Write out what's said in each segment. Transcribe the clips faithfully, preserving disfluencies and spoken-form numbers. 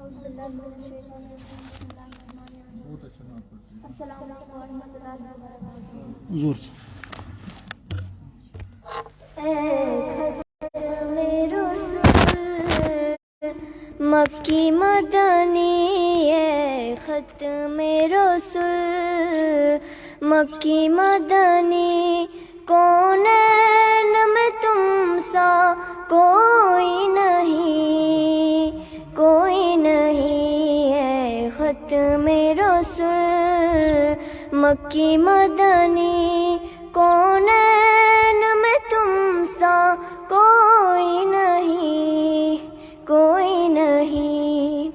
السلام علیکم ورحمۃ اللہ وبرکاتہ۔ زور سے۔ اے ختم رسول مکی مدنی، اے ختم رسول مکی مدنی، کونین میں تم سا کوئی نہیں، کوئی نہیں، اے ختم رسول مکی مدنی، کونین میں تم سا کوئی نہیں، کوئی نہیں۔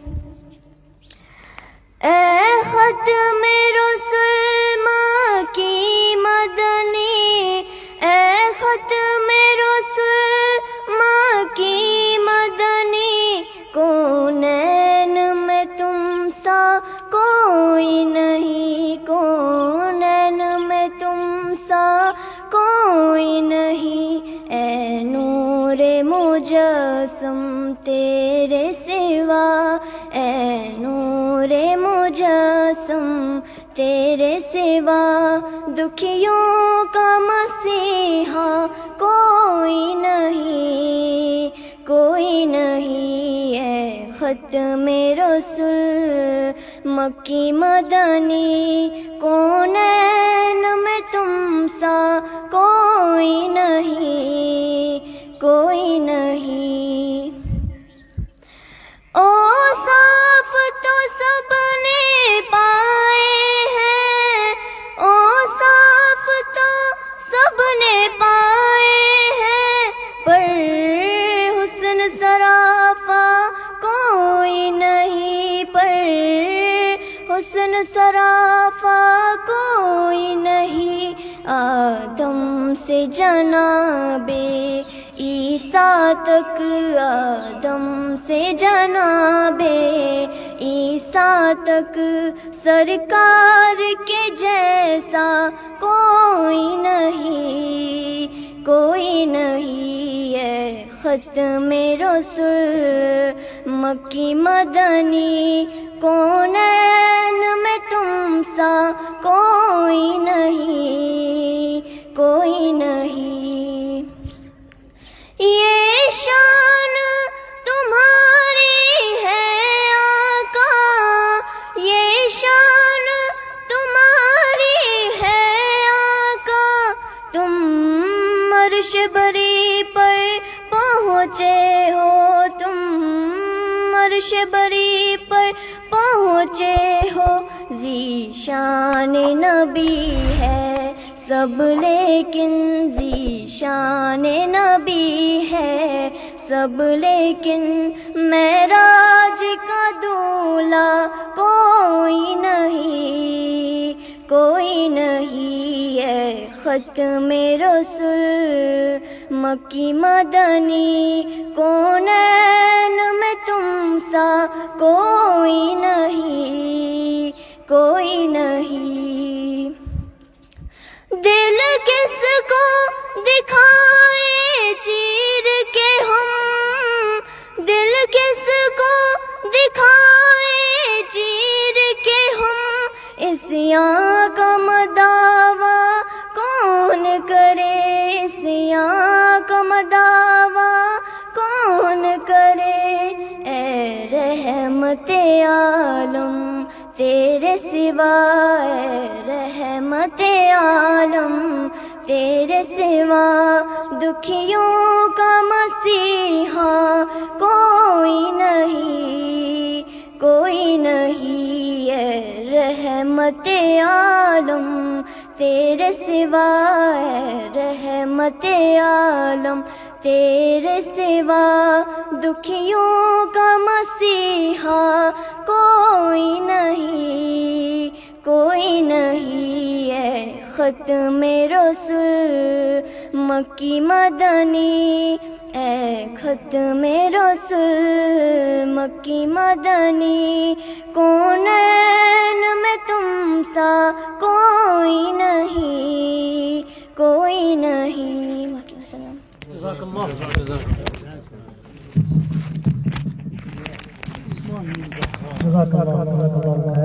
اے ختم رسول مکی مدنی، اے ختم رسول مکی مدنی، کونین میں تم سا کوئی نہیں، کونین میں تم سا کوئی نہیں۔ اے نور مجسم تیرے سوا، اے نور مجسم تیرے سوا، دکھیوں کا مسیحا کوئی نہیں، کوئی نہیں۔ اے ختم رسول مکی مدنی، کونین میں تم سا کوئی نہیں، کوئی نہیں۔ اوصاف تو سب نے پائے ہیں، اوصاف تو سب نے پائے ہیں، پر حسن سراپا کوئی نہیں، پر حسن سراپا کوئی نہیں۔ آدم سے جناب عیسیٰ تک، آدم سے جناب عیسیٰ تک، سرکار کے جیسا کوئی نہیں، کوئی نہیں۔ اے ختم رسول مکی مدنی، کونین میں تم سا کوئی نہیں، کوئی نہیں۔ یہ شان تمہاری ہے آقا، یہ شان تمہاری ہے آقا، تم عرش بری پر پہنچے ہو، تم عرش بری پر پہنچے ہو۔ ذیشان نبی ہے سب لیکن ذیشان نبی ہے سب، لیکن معراج کا دولا کوئی نہیں، کوئی نہیں۔ اے ختم رسول مکی مدنی، کونین میں تم سا کوئی نہیں، کوئی نہیں۔ دل کس کو دکھائے چیر کے ہم، دل کس کو دکھائے چیر کے ہم، عصیاں کا مداوا کون کرے، عصیاں کا مداوا کون کرے۔ اے رحمت عالم تیرے سوا، اے رحمت عالم تیرے سوا، دکھیوں کا مسیحا کوئی نہیں، کوئی نہیں۔ اے رحمت عالم تیرے سوا، اے رحمت عالم تیرے سوا، دکھیوں کا مسیحا کوئی نہیں، کوئی نہیں۔ اے ختم رسول مکی مدنی، اے ختم رسول مکی مدنی، کونین میں تم سا کوئی نہیں، کوئی نہیں۔ باقی وسلم۔ جزاک اللہ۔ جزاک اللہ، جزاک اللہ۔